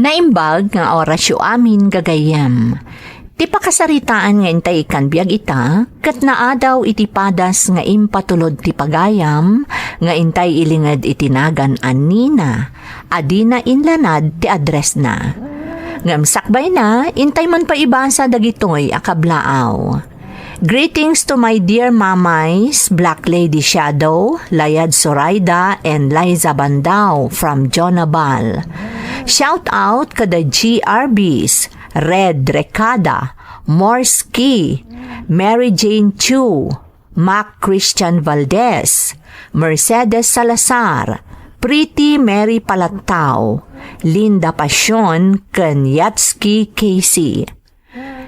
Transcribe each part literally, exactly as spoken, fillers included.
Naimbag nga orasyo amin, gagayyem. Ti pakasaritaan nga intay ikkan biag ita, ket naadaw iti padas nga impatulod ti pagayam nga intay ilinged iti nagan a Nina, a dina inlanad ti addressna. Ngem sakbayna, intay man pay ibasa dagitoy a kablaaw. Greetings to my dear mamays, Black Lady Shadow, Layad Sorayda, and Liza Bandao from Jonabal. Shout out kada G R Bs, Red Recada, Morski, Mary Jane Chu, Mac Christian Valdez, Mercedes Salazar, Pretty Mary Palatao, Linda Pasion, ken Yatski Casey.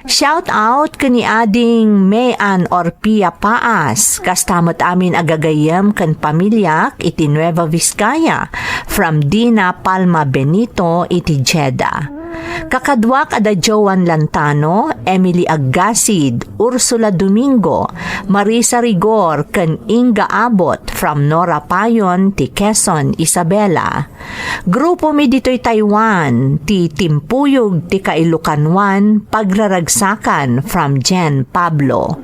Shout out ken ni Ading Mean Orpia Paas, kasta met amin a gagayyem ken pamiliak iti Nueva Vizcaya, from Dina Palma Benito iti Jeddah. Kakaduak a da Joan Lantano, Emily Aggasid, Ursula Domingo, Marisa Rigor, ken Inga Abot from Nora Payon ti Quezon, Isabela. Grupomi ditoy Taiwan, ti Timpuyog ti Kailukanuan, Pagraragsakan from Jen Pablo.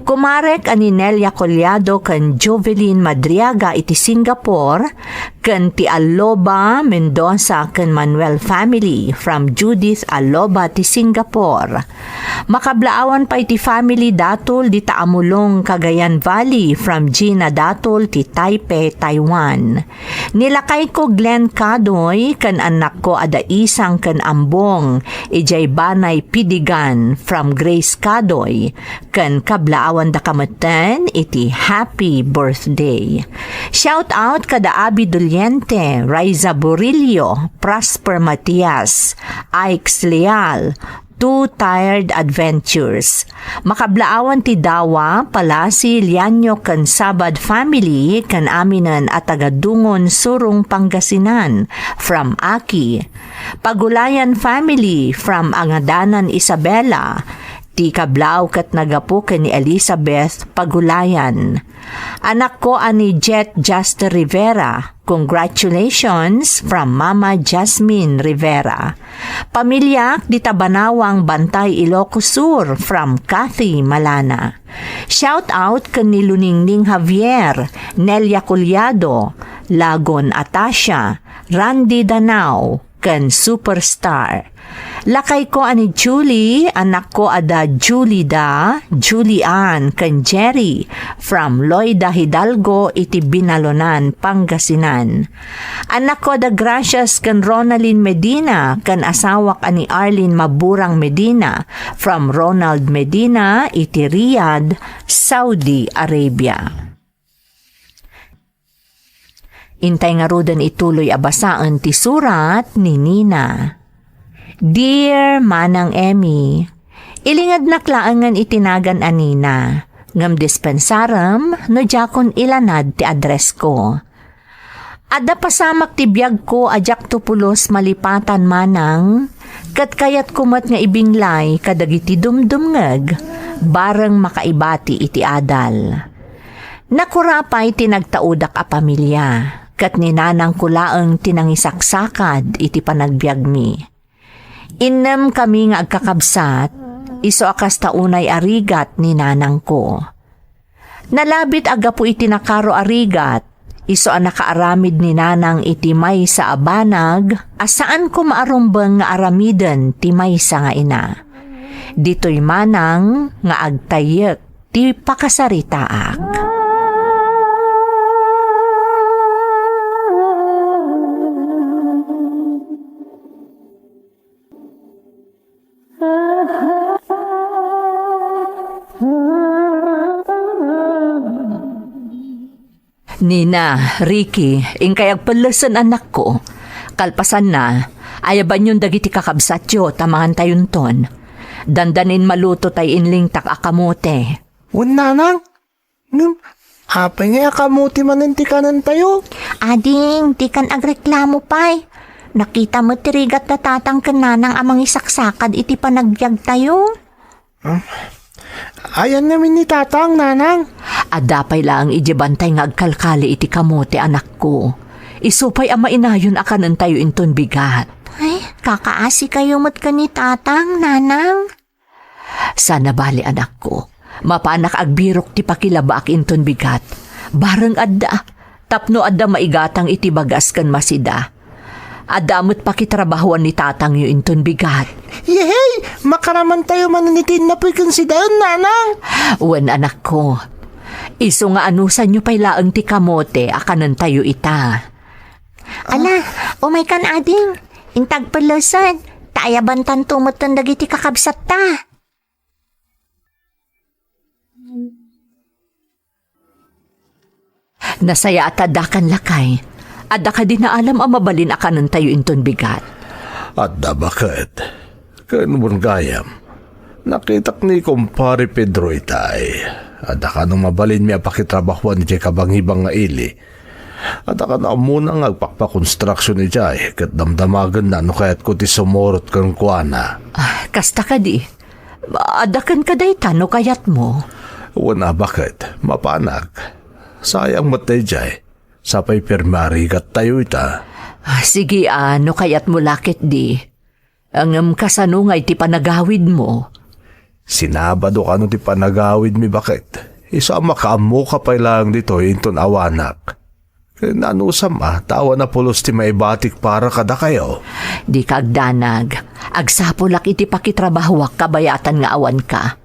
Kumarek a ni Nelia Collado ken Jovelyn Madriaga iti Singapore, ken ti Alloba, Mendoza ken Manuel family from Judith Alloba ti Singapore. Makablaawan pay ti family Datul dita Amulong, Cagayan Valley from Gina Datul ti Taipei, Taiwan. Ni lakayko Glenn Kadoy ken annakko a da Isang ken Ambong, idiay Banay Pidigan from Grace Kadoy, ken kablaawandaka metten iti happy birthday. Shout out kada Abi Doliente, Raiza Burillo, Prosper Matias, Ike's Leal, Two Tired Adventures. Makablaawan ti Dawa, Palasi, Lianyo, ken Sabad family, ken aminen a taga Dungon, Surong, Pangasinan, from Aki. Pagulayan family, from Angadanan, Isabela. Ti kablaaw ket nagapu ken ni Elizabeth Pagulayan. Anakko a ni Jet Jaster Rivera, congratulations from Mama Jasmine Rivera. Pamiliak dita Banawang, Bantay, Ilocos Sur from Kathy Malana. Shout out ken ni Luningning Javier, Nelia Collado, Lagon Atasia, Randy Danao, ken Superstar. Lakayko a ni Julie, anakko a da Julida, Julian, ken Jerry, from Loida Hidalgo iti Binalonan, Pangasinan. Anakko a da Gracias ken Ronaldin Medina, ken asawak a ni Arlene Maburang Medina, from Ronald Medina iti Riyadh, Saudi Arabia. Intay ngaruden ituloy a basaen ti surat ni Nina. Dear Manang Emmy, ilingednak laengen iti nagan a Nina, ngem dispensarem no diakon ilanad ti addressko. Adda pasamak ti biagko a diakto pulos malipatan, Manang, ket kayatko met nga ibinglay kadagiti dumdumngeg bareng makaibati iti adal. Nakurapay ti nagtaudak a pamilia, ket ni nanangko laeng ti nangisaksakad iti panagbiagmi. Innem kami nga agkakabsat, isu a kasta unay a rigat ni nanangko. Nalabit a gapu iti nakaro a rigat, isu a nakaaramid ni nanang iti maysa a banag a saanko maarumbeng nga aramiden ti maysa nga ina. Ditoy manang nga agtayyek ti pakasaritaak. Nina, Ricky, inkay agpellesen, anakko. Kalpasanna, ayabanyon dagiti kakabsatyo ta mangantayonton. Dandanin maluto tay inlingtak a kamote. Wen, nanang, ngem apay nga kamote manen ti kanentayo? Ading, dikan agreklamo pay. Nakita met ti rigat da tatang ken nanang a mangisaksakad iti panagbiagtayo. Hmm? Ayan ngamin ni tatang, nanang. Adda pay laeng idiay bantay nga agkalkali iti kamote, anakko. Isu pay a mainayon a kanentayo inton bigat. Ay, Kakaasikayo met ken ni Tatang, Nanang? Saan a bali, anakko. Mapanak agbirok ti pakilabaak inton bigat. Bareng adda, tapno adda maigatang iti bagas ken masida. Adda met pakitrabahuan ni tatangyo inton bigat. Yehey! Makaramantayo manen iti innapuy ken sidaen, Nanang. Wen, anakko. Isu nga anusanyo pay laeng ti kamote a kanentayo ita. Ala, umaykan, ading. Intag pellesen, ta ayabantanto metten dagiti kakabsatta. Nasayaat a addakan, lakay. Adda kadi naalam a mabalin a kanentayo inton bigat? Adda, baket. Ken wen gayam, nakitak ni kumpare Pedro itay. Adda kano mabalinmi a pakitrabahuan idiay kabangibang nga ili. Adda kano ammona nga agpakpakonstruksion idiay, ket damdamagenna no kayatko ti sumurot kenkuana. Ah, kasta kadi. Adda kenka dayta no kayatmo. Wen a, baket, mapanak. Sayang met daydiay. Sapay pirmi a rigattayo ita. Ah, sige a, no kayatmo la ketdi. Ngem kasano ngay ti panagawidmo? Sinabado kano ti panagawidmi, baket. Isu a makaammoka pay laeng ditoy inton awanak. Ken anusam a, ta awan a pulos ti maibatik para kadakayo. Dika agdanag. Agsapulak iti pakitrabahuak kabayatan nga awanka.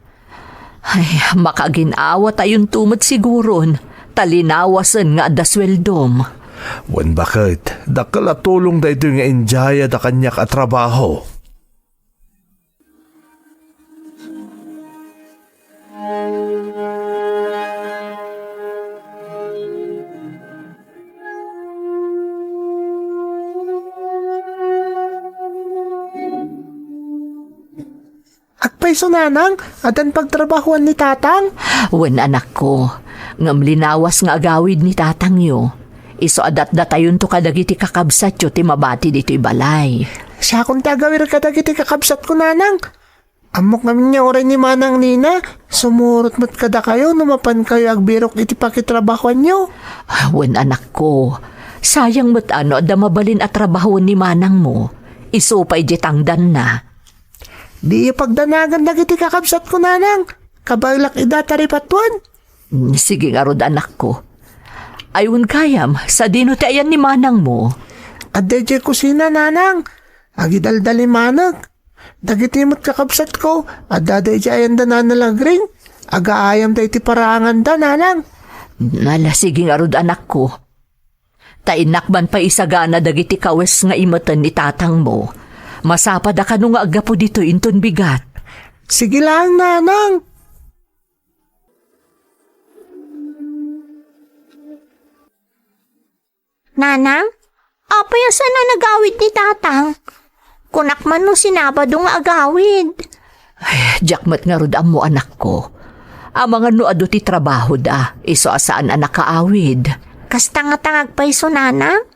Ay, makagin-awatayonto met siguron, ta linawasen nga adda sueldom. Wen, baket, dakkel a tulong daytoy nga idiayada kaniak a trabaho. Agpayso, Nanang, addan pagtrabahuan ni Tatang? Wen, anakko, ngem linawas nga agawid ni tatangyo. Isu a datdatayonto kadagiti kakabsatyo ti mabati ditoy balay. Siakon ti agawir kadagiti kakabsatko, Nanang. Ammok ngamin nga uray ni Manang Nina, sumurot met kadakayo no mapankayo agbirok iti pakitrabahuanyo. Wen, anakko, sayang met a no adda mabalin a trabahuan ni manangmo. Isu pay diay tangdanna. Diyo pagdanagan dagiti kakabsatko, Nanang. Kabaelak ida ta ripatuan. Mm, sige ngarud, anakko. Ay, wen gayam, sadino ti ayan ni manangmo? Adda idiay kusina, Nanang. Agidaldalimanek. Dagiti met kakabsatko, adda daydiay ayanda Nana Lagring. Agaayamda iti paraanganda, Nanang. Ala, sige ngarud, anakko. Ta innak man pay isagana dagiti kawes nga imeten ni tatangmo. Masapada kano nga aggapu ditoy inton bigat. Sige laeng, Nanang. Nanang, apay a saan a nagawid ni Tatang? Kunak man no sinabado nga agawid. Ay, diak met ngarud ammo, anakko. Amangan no adu ti trabahoda, isu a saan a nakaawid. Kasta ngata nga agpayso, Nanang?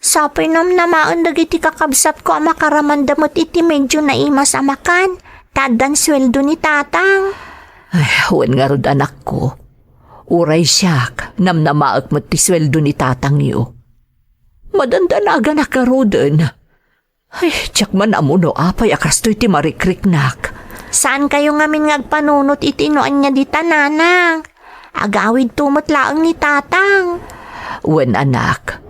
Sapay namnamaen dagiti kakabsatko a makaramanda met iti medio naimas a makan, ta addan sueldo ni Tatang. Ay, wen ngarud, anakko. Uray siak, namnamaek met ti sueldo ni tatangyo. Madandanaganak ngaruden. Ay, diak man ammo no apay a kastoy ti marikriknak. Saankayo ngamin nga agpanunot iti no ania dita, Nanang. Agawidto met laeng ni Tatang. Wen, anak.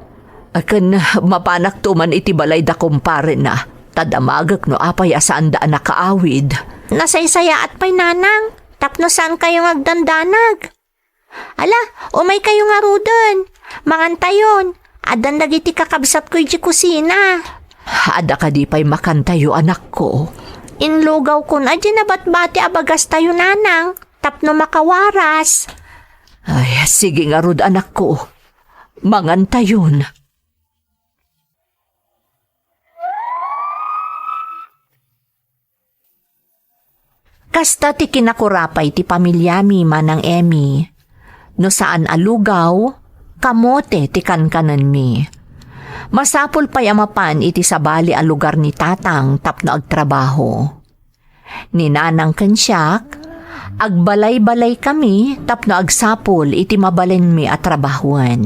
Ken mapanakto man iti balay da kumparena, ta damagek no apay a saanda a nakaawid. Nasaysayaat pay, Nanang, tapno saankayo nga agdandanag. Ala, umaykayo ngaruden. Mangantayon. Addan dagiti kakabsatko idiay kusina. Adda kadi pay makantayo, anakko? Inlugawkon a diay nabatbati a bagastayo, Nanang, tapno makawaras. Ay, sige ngarud, anakko. Mangantayon. Kasta ti kinakurapay ti pamiliami, Manang Emmy. No saan a lugaw, kamote ti kankanenmi. Masapul pay a mapan iti sabali a lugar ni Tatang tapno agtrabaho. Ni Nanang ken siak, agbalay-balaykami tapno agsapul iti mabalinmi a trabahoen.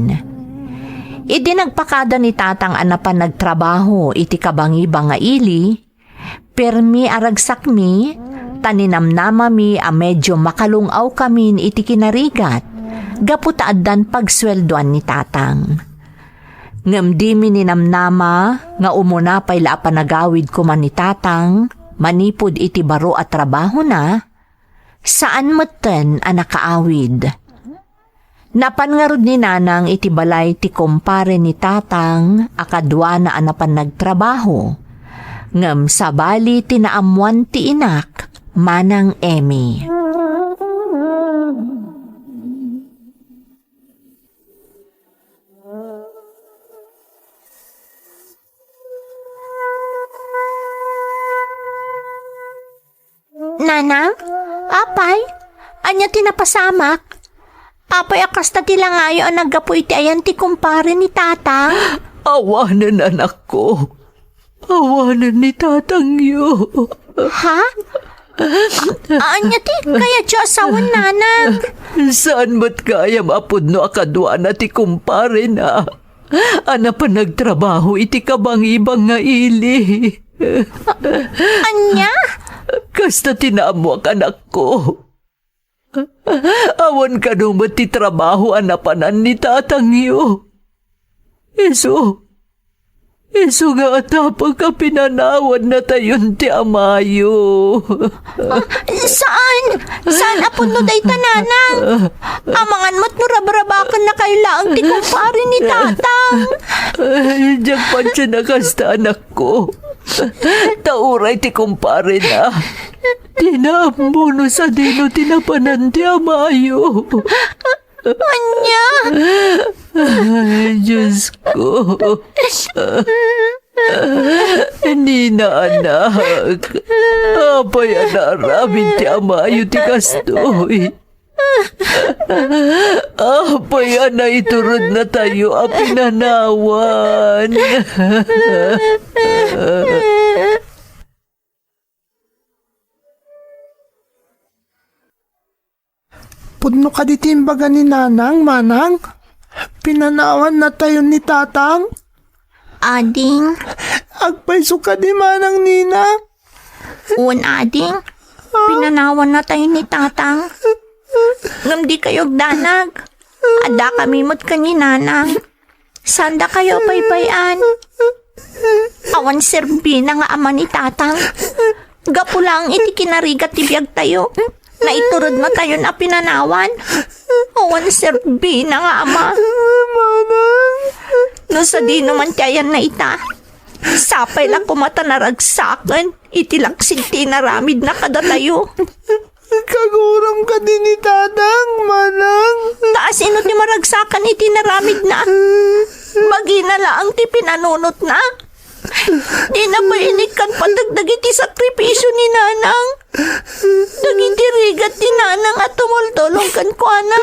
Idi nagpakada ni Tatang a napan nagtrabaho iti kabangibang nga ili, permi a ragsakmi, ta ninamnamami a medio makalung-awkamin iti kinarigat gapu ta addan pagsueldoan ni Tatang. Ngem dimi ninamnama nga umuna pay la a panagawid koma ni Tatang manipud iti baro a trabahona, saan metten a nakaawid. Napan ngarud ni Nanang iti balay ti kumpare ni Tatang a kaduana a napan nagtrabaho, ngem sabali ti naammoan ti inak, Manang Emmy. Nanang? Apay? Ania ti napasamak? Apay a kasta ti langayo a naggapu iti ayan ti kumpare ni Tatang? Awanen, anakko. Awanen ni Tatangyo. Ha? Ania ti kayatyo a sawen, Nanang? Saan met gayam a pudno a kaduana ti kumparena a napan nagtrabaho iti kabangibang nga ili. Ania? Kasta ti naammoak, anakko. Awan kano met ti trabaho a napanan ni tatangyo. Isu, isu nga atapek a pinanawannatayon ti amayo. Ah, saan? Saan a pudno dayta, Nanang? Amangan met no rabrabakennakayo laeng ti kumpare ni Tatang. Ay, diak patien a kasta, anakko. Ta uray ti kumparena, di na ammo no sadino ti napanan ti amayo. Ania? Ay, Diyos ko. Nina, anak, apay a naaramid ti amayo ti kastoy? Apay a naiturednatayo a pinanawan? Pudno kadi ti imbaga ni Nanang, Manang? Pinanawannatayon ni Tatang? Ading. Agpayso kadi, Manang Nina? Wen, ading. Pinanawannatayon ni Tatang. Ngem dikayo agdanag. Addakami met ken ni Nanang. Saandakayo a baybay-an. Awan serbina nga ama ni Tatang. Gapu laeng iti kinarigat ti biagtayo, naiturednatayon a pinanawan. Awan serbina nga ama. Manang. No sadino man ti ayanna ita, sapay la koma ta naragsaken iti laksid ti inaramidna kadatayo. Kaguram kadi ni Tatang, Manang. Ta asino ti maragsakan iti inaramidna? Bagina laeng ti pinanunotna. Dina pay inikkan pateg dagiti sakripisio ni Nanang. Dagiti rigat ni Nanang a tumultulong kenkuana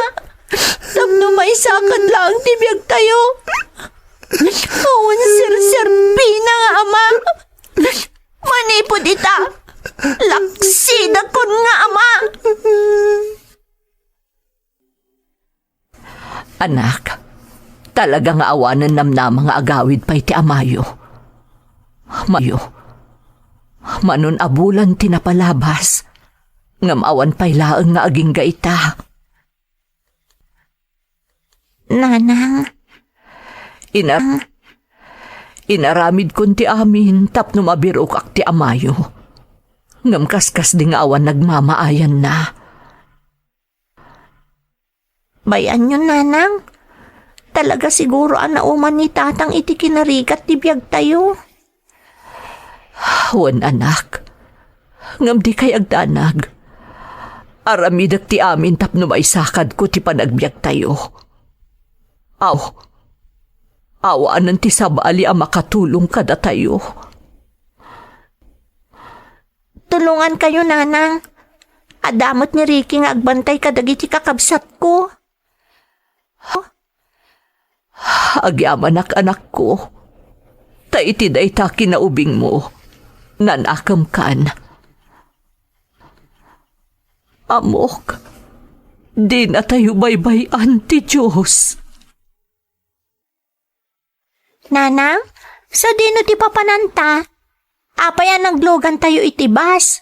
tapno maisakad laeng ti biagtayo. Awan serserbina nga ama. Manipud ita, laksidakon nga ama. Anak, talaga nga awanen namnama nga agawid pay ti amayo. Mayo, manon a bulan ti napalabas, ngem awan pay laeng nga agingga ita. Nanang. Ina-, inaramidkon ti amin tapno mabirokak ti amayo. Ngem kaskasdi nga awan nagmamaayanna. Bay-anyon, Nanang. Talaga siguro a nauman ni Tatang iti kinarigat ti biagtayo. Wen, anak. Ngem dikay agdanag. Aramidek ti amin tapno maisakadko ti panagbiagtayo. Aw, awanen ti sabali a makatulong kadatayo. Tulongankayo, Nanang. Adda met ni Ricky nga agbantay kadagiti kakabsatko. Agyamanak, anakko, ta iti dayta kinaubingmo, nan-akemkan. Ammok, dinatayo baybay-an ti Dios. Nanang, sadino ti papananta? Apay a naglugantayo iti bus?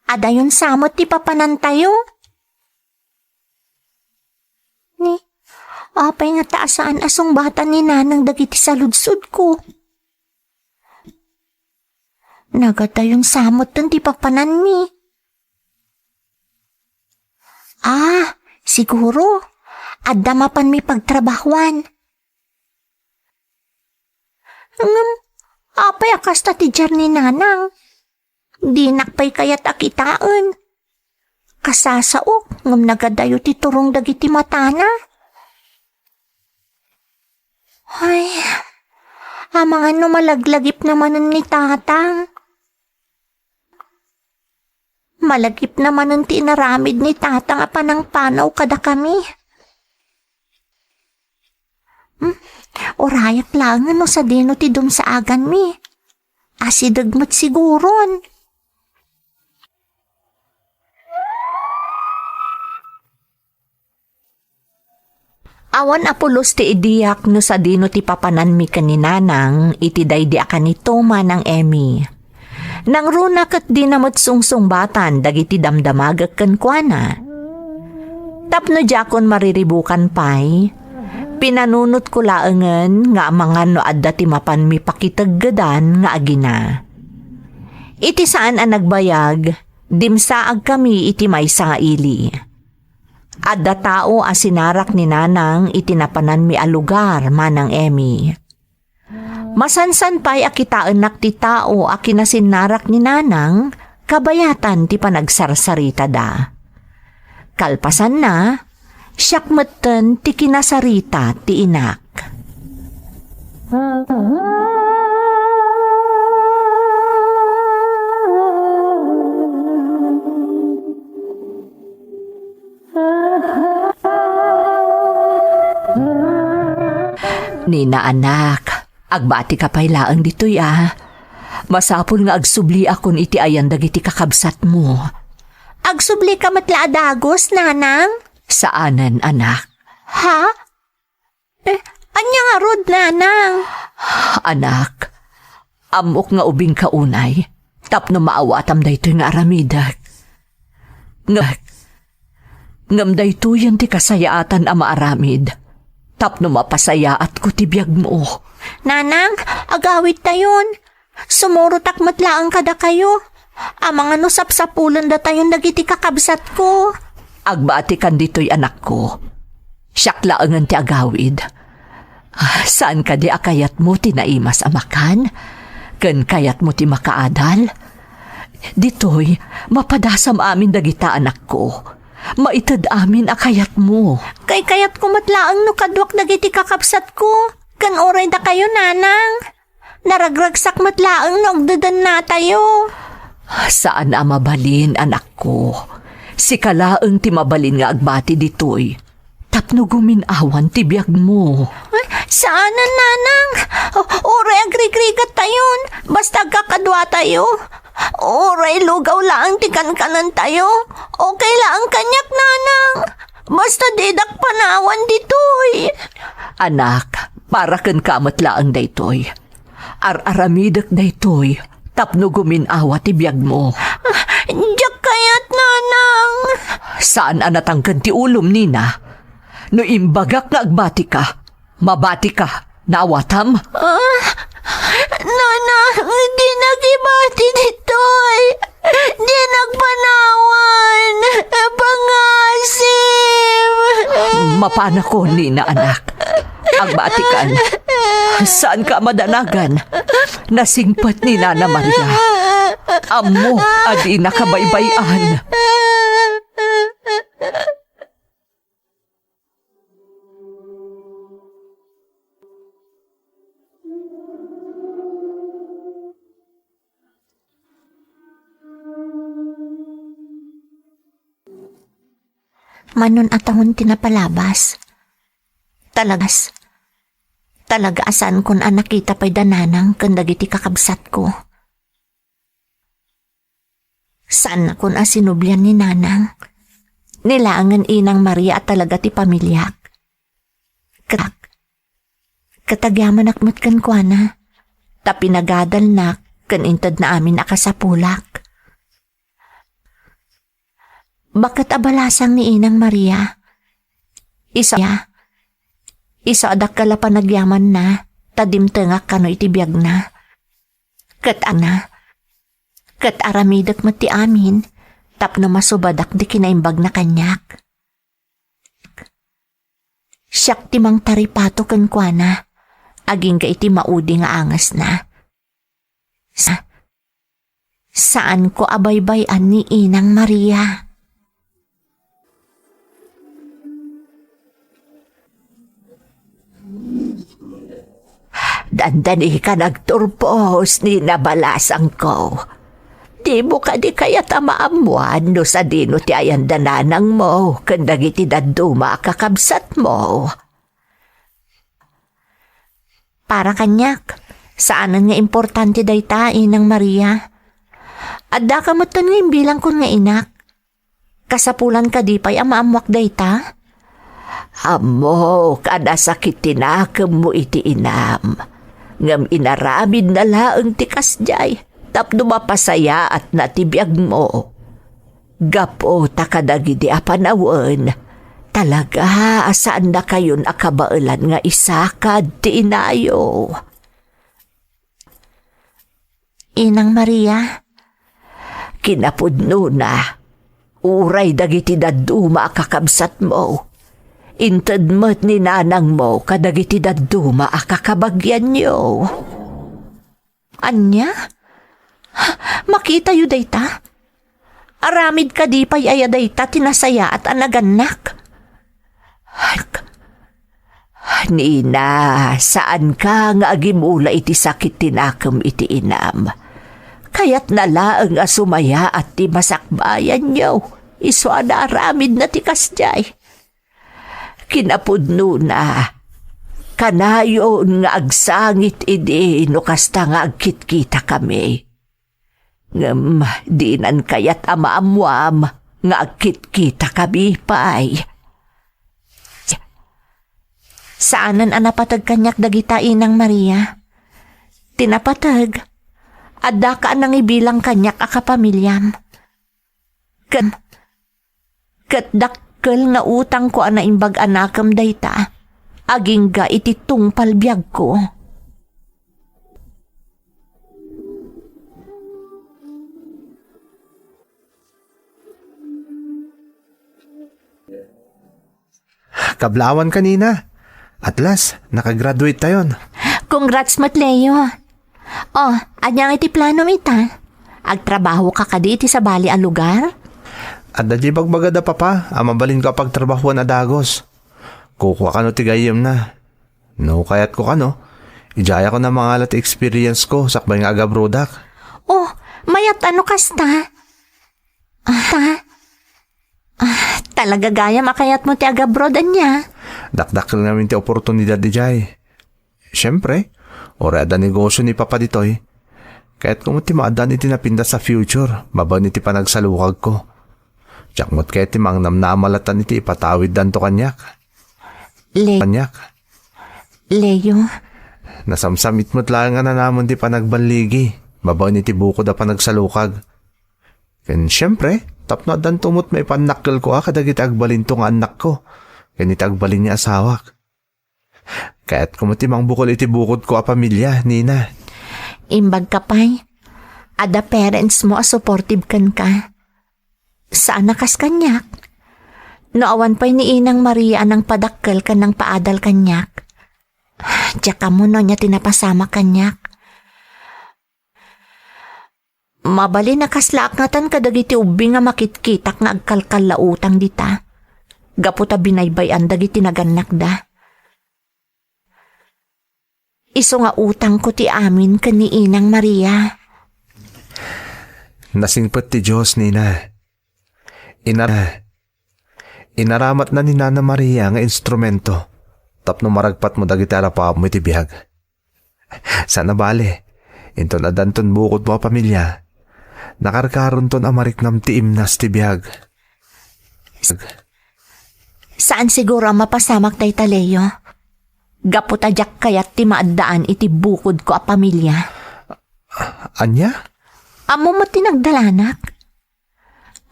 Adayon sa met ti papanantayo? Ni, apay ngata a saan a sungbatan ni Nanang dagiti saludsodko? Nagadayon sa metten ti papananmi. Ah, siguro, adda mapanmi pagtrabahuan. Ngem, apay a kasta ti diar ni Nanang? Dinak pay kayat a kitaen. Kasasaok, ngem nagadayo ti turong dagiti matana. Ay, amangan no malaglagipna manen ni Tatang. Malagipna manen ti inaramid ni Tatang a panangpanaw kadakami. Hmm, urayak laengen no sadino ti dumsaaganmi. Asideg met siguron. Awan a pulos ti idiak no sadino ti papananmi ken ni Nanang iti daydi a kanito, Manang Emmy. Nangruna ket dina met sungsungbatan dagiti damdamagek kenkuana. Tapno diakon mariribukan pay, pinanunotko laengen nga amangan no adda ti mapanmi pakiteggedan nga agina. Iti saan a nagbayag, dimsaagkami iti maysa nga ili. Adda tao a sinarak ni Nanang iti napananmi a lugar, Manang Emmy. Masansan pay a kitaennak ti tao a kinasinnarrak ni Nanang kabayatan ti panagsarsaritada. Kalpasanna, siak metten ti kinasarita ti inak. Nina, anak, agbatika pay laeng ditoy, a. Masapul nga agsubliakon iti ayan dagiti kakabsatmo. Agsublika met la a dagus, Nanang? Saanen, anak. Ha? Eh, ania ngarud, Nanang? Anak, ammok nga ubingka unay tapno maawatam daytoy nga aramidek. Ngem, ngem daytoyen ti kasayaatan a maaramid tapno mapasayaatko ti biagmo. Nanang, agawidtayon. Sumurotak met laeng kadakayo. Amangan no sapsapulendatayon dagiti kakabsatko. Agbatikan ditoy, anakko. Siak laengen ti agawid. Ah, saan kadi a kayatmo ti naimas a makan? Ken kayatmo ti makaadal? Ditoy, mapadasam amin dagita, anakko. Maited amin a kayatmo. Kaykayatko met laeng no kaduak dagiti kakabsatko, ken uray dakayo, Nanang. Naragragsak met laeng no agdedennatayo. Saan a mabalin, anakko. Sika laeng ti mabalin nga agbati ditoy tapno gumin-awan ti biagmo. Ay, saanen, Nanang. O-, uray agrigrigattayon, basta agkakaduatayo. Uray lugaw laeng ti kankanentayo. Okay laeng kaniak, Nanang. Basta didak panawan ditoy. Anak, para kenka met laeng daytoy. Ar-aramidek daytoy tapno gumin-awa ti biagmo. Ah, diak kayat, Nanang. Saan a natangken ti ulom, Nina. No imbagak nga agbatika, mabatika. Naawatam? Ah, Nanang, dinak ibati ditoy. Dinak panawan. Pangasim. Mapanakon, Nina, anak. Agbatikan. Saanka a madanagan. Nasingpet ni Nana Maria. Ammok a dina kabaybay-an. Manon a tawen ti napalabas. Talagas. Talaga a saankon a nakita pay da Nanang ken dagiti kakabsatko. Saannakon a sinublian ni Nanang. Ni laengen Inang Maria a talaga ti pamiliak. Ket, Ket agyamanak met kenkuana, ta pinagadalnak ken intedna amin a kasapulak. Baket a balasang ni Inang Maria. Isu, isu a dakkel a panagyamanna, ta dimtengak kano iti biagna. Ket ana, ket aramidek met ti amin, tapno masubadak di kinaimbagna kaniak. Siak ti mangtaripato kenkuana, agingga iti maudi nga angesna. Sa-, saanko a baybay-an ni Inang Maria. Dandani ka nagturpos, Nina balasangko. Dimo kadi kayat a maammuan no sadino ti ayanda nanangmo ken dagiti dadduma a kakabsatmo? Para kaniak, saanen nga importante dayta, Inang Maria. Addaka metten nga imbilangkon nga inak. Kasapulan kadi pay a maammuak dayta? Ammok a nasakit ti nakemmo iti inam, ngem inaramidna laeng ti kasdiay tapno mapasayaatna ti biagmo. Gapu ta kadagidi a panawen, talaga a saannakayon a kabaelan nga isakad ti inayo. Inang Maria. Kinapudnona, uray dagiti dadduma a kakabsatmo, inted met ni nanangmo kadagiti dadduma a kakabagianyo. Ania? Makitayo dayta? Aramid kadi pay aya dayta ti nasayaat a nagannak? Nina, saanka nga agimula iti sakit ti nakem iti inam. Kayatna laeng a sumayaat ti masakbayanyo, isu a naaramidna ti kasdiay. Kinapudnona, kanayon nga agsangit idi no kasta nga agkitkitakami. Ngem dinan kayat a maammuam nga agkitkitakami pay. Saanen a napateg kaniak dagita, Inang Maria. Ti napateg, addaka a nangibilang kaniak a kapamiliam. Ken, ket dakkel nga utangko a naimbag a nakem dayta, agingga iti tungpal biagko. Kablawan ka, Nina. At last, nakagraduate tayon. Congrats met, Leo. Oh, ania nga iti planom ita? Agtrabaho ka kadi iti sabali a lugar? Adda di bagbagada, Papa, a mabalinko a pagtrabahoan a dagus. Kukua kano ti gayyemna. No kayatko kano, idiayakon a mangala ti experience ko sakbay nga agabroadak. Oh, mayat a no kasta? Ah, ta? Ah, talaga gayam a kayatmo ti agabroad, ania? Dakdakkel ngamin ti oportunidad idiay. Siempre, uray adda negosio ni Papa ditoy. Kayatko met ti maaddaan iti napintas a future, babaen iti panagsalukagko. Diak met kayat ti mangnamnama latta iti ipatawiddanto kaniak. Le-, kaniak. Leo. Nasamsamit met laeng a nanamen ti panagballigi, babaen iti bukod a panagsalukag. Ken siempre, tapno addanto met maipannakkelko a kadagiti agbalinto nga annakko, ken iti agbalin nga asawak. Kayatko met ti mangbukol iti bukodko a pamilia, Nina. Imbagka pay, adda parents mo a supportive kenka. Saan a kas kaniak. No awan pay ni Inang Maria a nangpadakkel ken nangpaadal kaniak, diak ammo no ania ti napasamak kaniak. Mabalin a kaslaak ngatan kadagiti ubing nga makitkitak nga agkalkallautang dita, gapu ta binaybay-an dagiti nagannakda. Isu nga utangko ti amin ken ni Inang Maria. Nasingpet ti Dios, Nina. Inar-, inaramatna ni Nana Maria nga instrumento tapno maragpatmo dagiti arapaapmo iti biag. Saan a bale, inton addanton bukodmo a pamilia, nakarkaronton a mariknam ti imnas ti biag. Saan siguro a mapasamak dayta, Leo. Gapu ta diak kayat ti maaddaan iti bukodko a pamilia. Ania? Ammom met ti nagdalanak.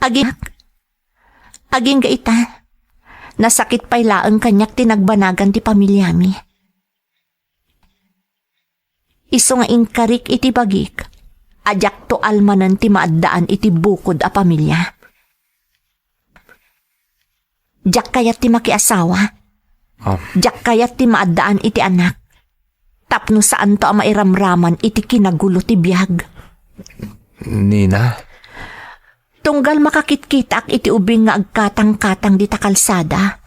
Aging, agingga ita, nasakit pay laeng kaniak ti nagbanagan ti pamiliami. Isu nga inkarik iti bagik a diakto almanen ti maaddaan iti bukod a pamilia. Diak kayat ti makiasawa. Ah. Diak kayat ti maaddaan iti anak. Tapno saanto a mairamraman iti kinagulo ti biag. Nina? Tunggal makakitkitaak iti ubing nga agkatangkatang dita kalsada,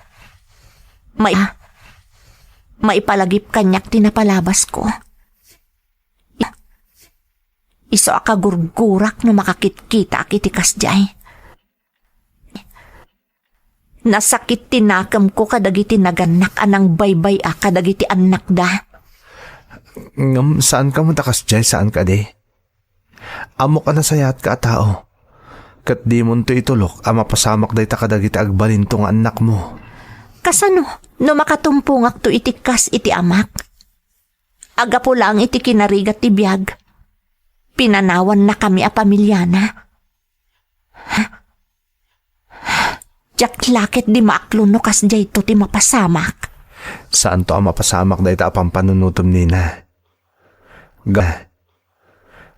mai-, maipalagip kaniak ti napalabasko. Isu a kagurgurak no makakitkitaak iti kasdiay. Nasakit ti nakemko kadagiti nagannak a nangbaybay-a kadagiti annakda. Ngem saanka met a kasdiay, saan kadi? Ammok a nasayaatka a tao. Ket dimonto itulok a mapasamak dayta kadagiti agbalinto nga annakmo. Kasano no makatumpongakto iti kas iti amak? Aggapu laeng iti kinarigat ti biag, pinanawannakami a pamiliana. Diak la ketdi maaklon no kasdiayto ti mapasamak. Saanto a mapasamak dayta a pampanunotem, Nina. Ga-,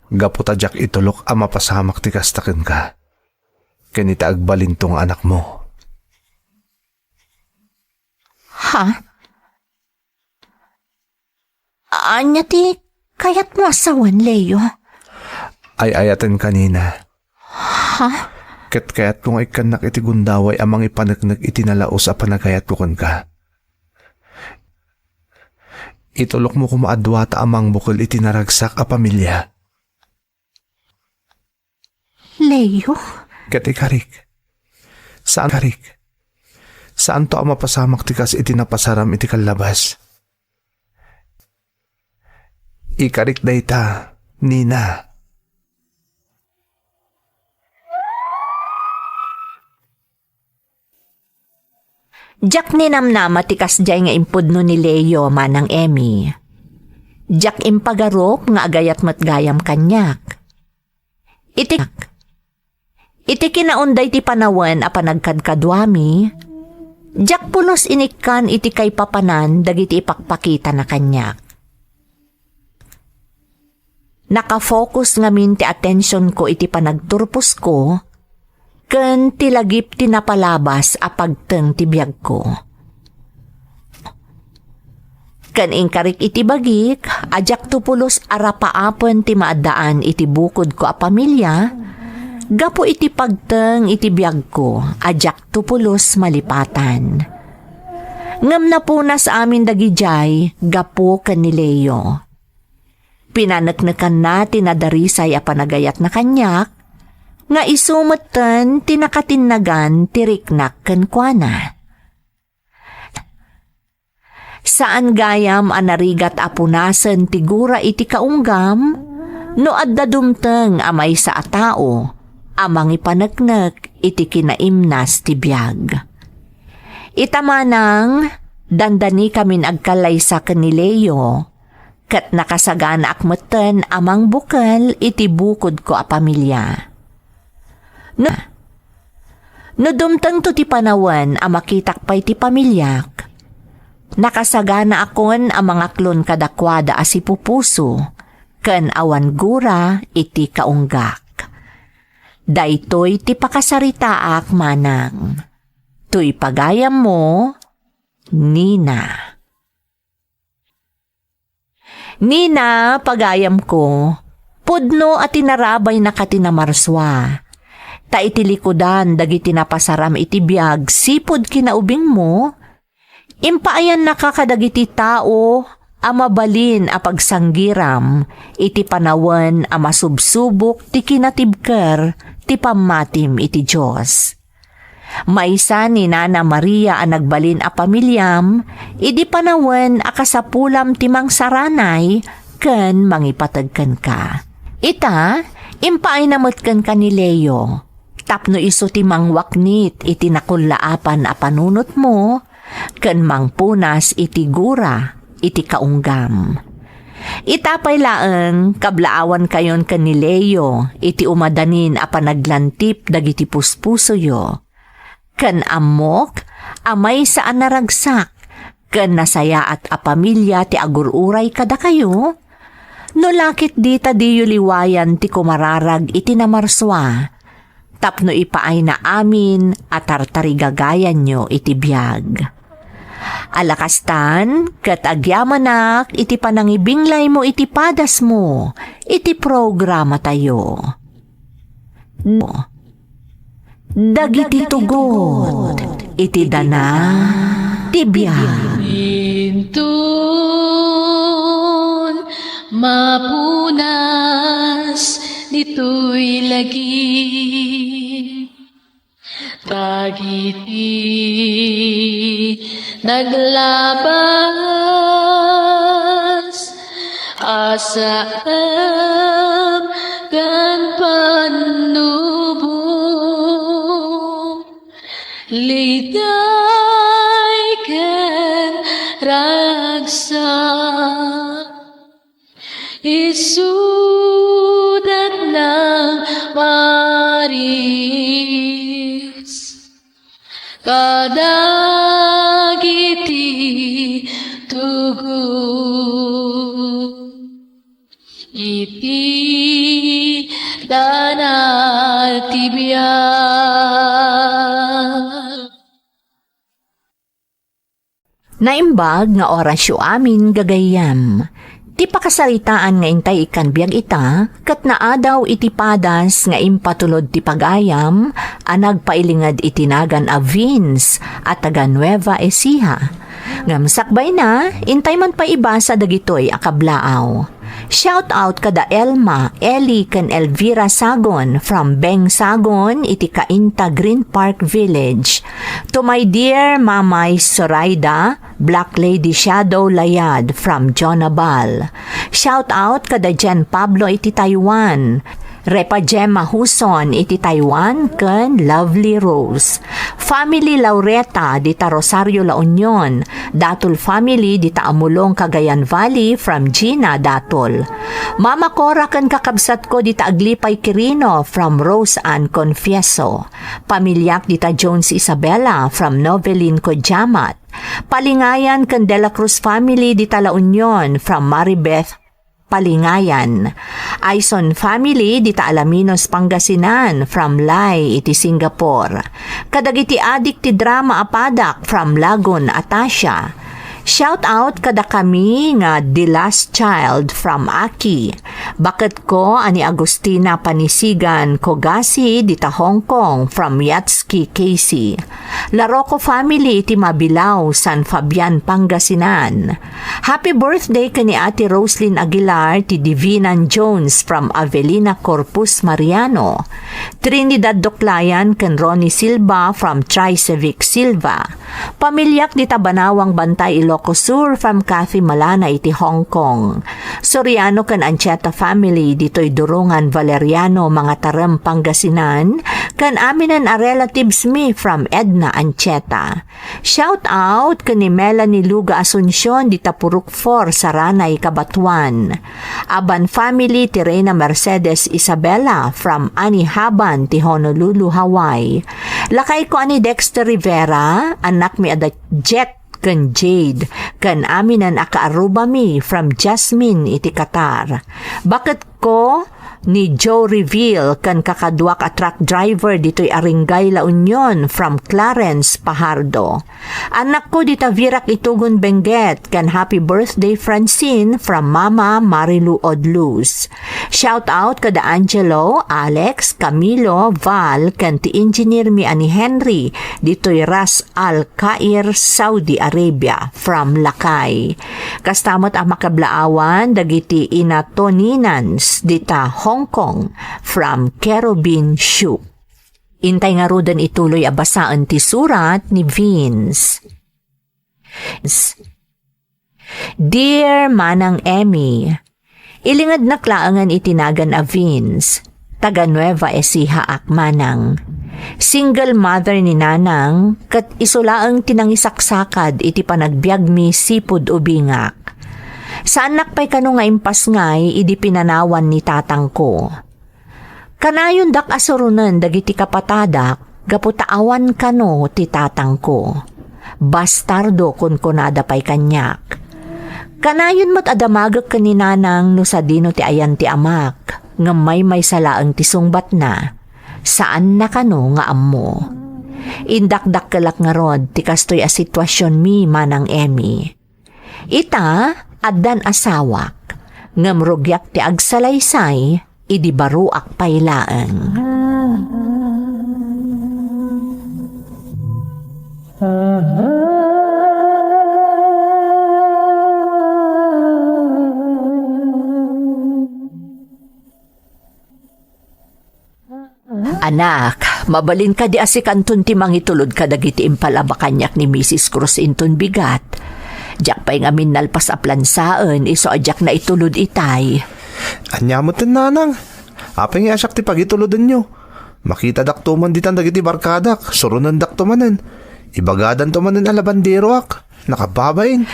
gapu ta diak itulok a mapasamak ti kasta kenka, ken iti agbalinto nga anakmo. Ha? Ania ti kayatmo a sawen, Leo? Ay-ayatenka, Nina. Ha? Ket kayatko nga ikkannak iti gundaway a mangipaneknek iti nalaus a panagayatko kenka. Itulokmo koma a duata a mangbukel iti naragsak a pamilia. Leo? Ket ikarik. Saan karik. Saanto a mapasamak ti kas iti napasaram iti kallabas. Ikarik dayta, Nina. Diak ninamnama ti kasdiay nga impudno ni Leo, Manang Emmy. Diak impagarup nga agayat met gayam kaniak. Iti, iti kinaunday ti panawen a panagkadkaduami, diak pulos inikkan iti kaipapanan dagiti ipakpakitana kaniak. Nakafocus ngamin ti atensionko iti panagturposko ken ti lagip ti napalabas a pagteng ti biagko. Ken inkarik iti bagik a diakto pulos arapaapen ti maaddaan iti bukodko a pamilia gapu iti pagteng iti biagko a diakto pulos malipatan. Ngem napunas amin dagidiay gapu ken ni Leo. Pinaneknekanna ti nadarisay a panagayatna kaniak, nga isu metten ti nakatinnagan ti riknak kenkuana. Saan gayam a narigat a punasen ti gura iti kaunggam no adda dumteng a maysa a tao a mangipaneknek iti kinaimnas ti biag. Ita manang, dandanikamin agkallaysa ken ni Leo, ket nakasaganaak metten a mangbukel iti bukodko a pamilia. No, no dumtengto ti panawen a makitak pay ti pamiliak, nakasaganaakon a mangaklon kadakuada a sipupuso ken awan gura iti kaunggak. Daytoy ti pakasaritaak, Manang. Toy pagayammo, Nina. Nina, pagayamko, pudno a tinarabaynaka ti namarsua. Ta iti likudan dagiti napasaram iti biag sipud kinaubingmo, impaayannaka kadagiti tao a mabalin a pagsanggiram iti panawen a masubsubok ti kinatibker ti pammatim iti Dios. Maysa ni Nana Maria a nagbalin a pamiliam idi panawen a kasapulam ti mangsaranay ken mangipateg kenka. Ita, impaayna met kenka ni Leo, tapno isu ti mangwaknit iti nakullaapan a panunotmo ken mangpunas iti gura iti kaunggam. Ita pay laeng, kablaawankayon ken ni Leo iti umadanin a panaglantip dagiti puspusoyo. Ken ammok a maysa a naragsak ken nasayaat a pamilia ti agur-uray kadakayo. No la ketdi ta diyo liwayan ti kumararag iti namarsua, tapno ipaayna amin a tartarigagayanyo iti biag. Ala kastan, ket agyamanak iti panangibinglaymo iti padasmo iti programatayo. Dagiti tugot iti dana ti biag. Inton mapunas ditoy lagi, dagiti naglabas a saem ken pannubo, liday ken ragsak. Isudatna maris kadagiti tugot iti dana ti biag. Naimbag nga orasyo amin, gagayyem. Ti pakasaritaan nga intay ikkan biag ita, ket naadaw iti padas nga impatulod ti pagayam a nagpailinged iti nagan a Vince a taga Nueva Ecija. Ngem sakbayna, intay man pay ibasa dagitoy a kablaaw. Shout out kada Elma, Eli, ken Elvira Sagon from Beng Sagon iti Cainta Green Park Village. To my dear Mamay Zoraida, Black Lady Shadow Layad from Jonabal. Shout out kada Jen Pablo iti Taiwan. Repa Gemma Huson iti Taiwan ken Lovely Rose. Family Laureta dita Rosario, La Union. Datul family dita Amulong, Cagayan Valley from Gina Datul. Mama Cora ken kakabsatko dita Aglipay, Quirino from Rose Ann Confieso. Pamiliak dita Jones Isabela from Novelin Codiamat. Palingayan ken De La Cruz family dita La Union from Maribeth Palingayan. Aison family dita Alaminos, Pangasinan from Lai iti Singapore. Kadagiti adik ti drama a padak from Lagun, Atasha. Shout out kada kami nga The Last Child from Aki. Baketko a ni Agustina Panisigan Kogasi dita Hong Kong from Yatski, K C. Laroko family iti Mabilao, San Fabian, Pangasinan. Happy birthday ken ni Ate Roslyn Aguilar ti Divinan Jones from Avellina, Corpus Mariano. Trinidad Duklayan ken Ronnie Silva from Tricevic Silva. Pamiliak dita Banawang Bantay, Ilocos Sur from Kathy Malana iti Hong Kong. Soriano ken Ancheta family ditoy Durungan, Valeriano, Mangatarem, Pangasinan, ken aminen a relatives mi from Edna, Ancheta. Shout out ken ni Melanie Luga Asuncion dita Purok four, Saranay, Cabatuan. Aban family ti Reyna Mercedes Isabela from Anihaban ti Honolulu, Hawaii. Lakayko a ni Dexter Rivera, annakmi a da Jet ken Jade, ken aminen a kaarrubami from Jasmine iti Qatar. Baketko ni Joe Reveal ken kakaduak a truck driver ditoy Aringay, La Union from Clarence Pajardo. Annakko dita Virak Itugon Benguet ken happy birthday Francine from Mama Marilu Odluz. Shout out kada Angelo, Alex, Camilo, Val, ken ti engineer mi a ni Henry ditoy Ras Al Khair, Saudi Arabia, from Lakay. Kasta met a makablaawan dagiti inatoninans dita Hong Kong from Kerubin Shu. Intay ngaruden ituloy a basaen ti surat ni Vince. Dear Manang Emmy, ilingednak laengen iti nagan a Vince, taga Nueva Ecija ak, Manang. Single mother ni Nanang, ket isu laeng ti nangisaksakad iti panagbiagmi sipud ubingak. Saannak pay kano nga impasngay idi pinanawan ni tatangko. Kanayondak a suronen dagiti kapatadak gapu ta awan kano ti tatangko. Bastardo, kunkunada pay kaniak. Kanayon met a damagek ken ni nanang no sadino ti ayan ti amak, ngem maymaysa laeng ti sungbatna. Saanna kano nga ammo. Indakdakkelak ngarud ti kastoy a situasionmi, Manang Emmy. Ita, addan asawak, ngem rugiak ti agsalaysay idi baroak pay laeng. Anak, mabalin kadi a sikanton ti mangitulod kadagiti impalaba kaniak ni Misis Cruz inton bigat? Diak pay ngamin nalpas a plansaen isu a diak naitulod itay. Ania metten, nanang? Apay nga siak ti pagitulodenyo? Makitadakto man ditan dagiti barkadak, suronendakto manen. Ibagadanto manen a labanderoak. Nakababain.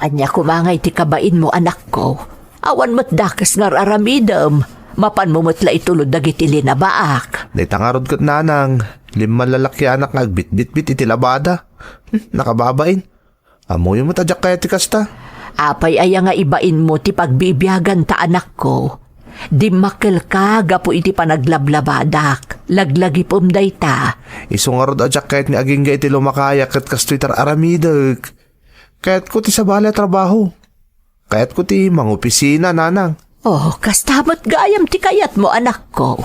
Ania koma ngay ti kabainmo, anakko? Awan met dakes nga ar-aramidem. Mapanmo met la itulod dagiti linabaak. Dayta ngarud ket, nanang, limman lalakianak nga agbitbitbit iti labada. Hmm, nakababain. Ammoyo met a diak kayat ti kasta. Apay aya nga ibainmo ti pagbibiaganta, anakko? Dimmakkelka gapu iti panaglablabadak. Laglagipem dayta. Isu ngarud a diak kayat nga agingga iti lumakayak ket kastoy ti ar-aramidek. Kayatko ti sabali a trabaho. Kayatko ti mangopisina, nanang. Oh, kasta met gayam ti kayatmo, anakko.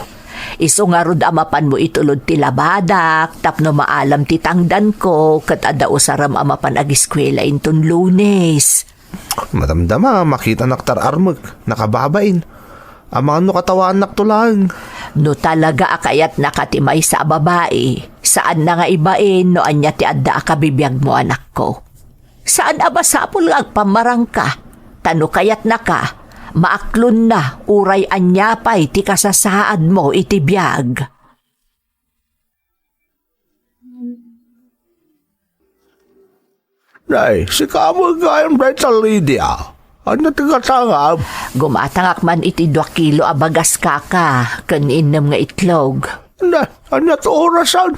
Isu ngarud a mapanmo itulod ti labadak tapno maalam ti tangdanko ket adda usarem a mapan agiskuela inton Lunes. Madamdama, makitanak ti ar-armek, nakababain. Amangan no katawaannakto laeng. No talaga a kayatnaka ti maysa a babai, saanna nga ibain no ania ti adda a kabibiagmo, anakko. Saan a masapul nga agpammarangka, ta no kayatnaka, maaklonna uray ania pay ti kasasaadmo iti biag. Nay, sika met gayam dayta, Lydia. Ania ti gatangam? Gumatangak man iti dua kilo a bagas, kaka, ken innem nga itlog. Na, ania ti orasan?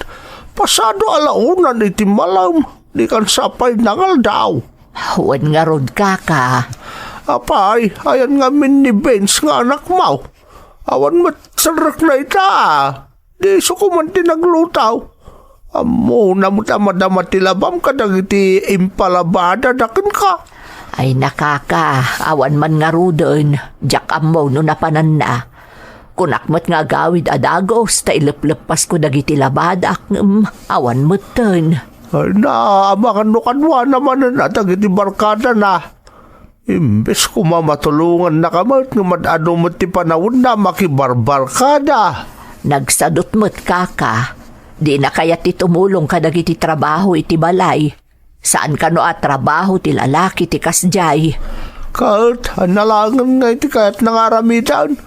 Pasado a launan iti malem, dikan sa pay nangaldaw. Wen ngarud, kaka. Apay, ayan ngamin ni Vince nga anakmo? Awan met serrekna ita. Di isu koma ti nagluto. Ammona met a madama ti labam kadagiti impalabada da kenka. Ay, nakaka, awan man ngaruden, diak ammo no napananna. Kunak met nga agawid a dagus ta ilepleppasko dagiti labadak, ngem awan metten. Ay, naamangan no kaduana manen a dagiti barkadana. Imbes koma matulongannaka met, ngem ad-adu met ti panawenna a makibarbarkada. Nagsadut met, kaka. Dina kayat ti tumulong kadagiti trabaho iti balay. Saan kano a trabaho ti lalaki ti kasdiay. Ket, ania laengen ngay ti kayatna nga aramidan?